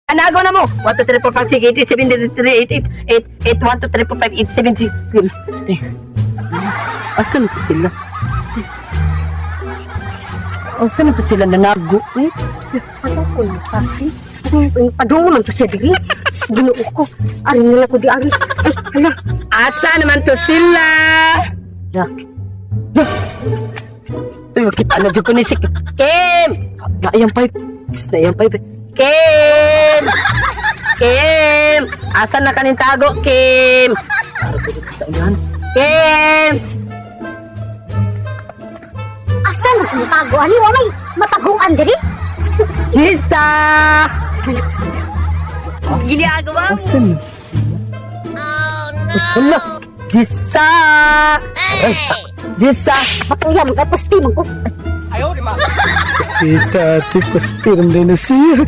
Anago na mo! 1, 2, 3, 4, 5, 6, 8, 7, 3, 8, 8, 8, 8, 1, 2, 3, 4, 5, 8, 7, 6. Asa na to sila? Asa na to sila nanago? Eh? Asa ko na pati? Asa ko padungo man to siya diri. Ginoo ko. Ari nila ko di ari. Ay, hala. Asa naman to sila? Yak. Yak. Uy, makita na dyan ko ni si Kim! Naayang pipe. Sus, naayang pipe. Kim! Kim! Asa na kanin tago, Kim? Para ko dito sa ulan. Kim! Asa na kung tago ani wa may mataguan diri? Jisa! Ginagawa mo. Asa na sila? Oh, no! Hala! Jisa! Ay, Jisa! Patuya mo kay pusti man ko. Kita, ate, pastiram din na siya.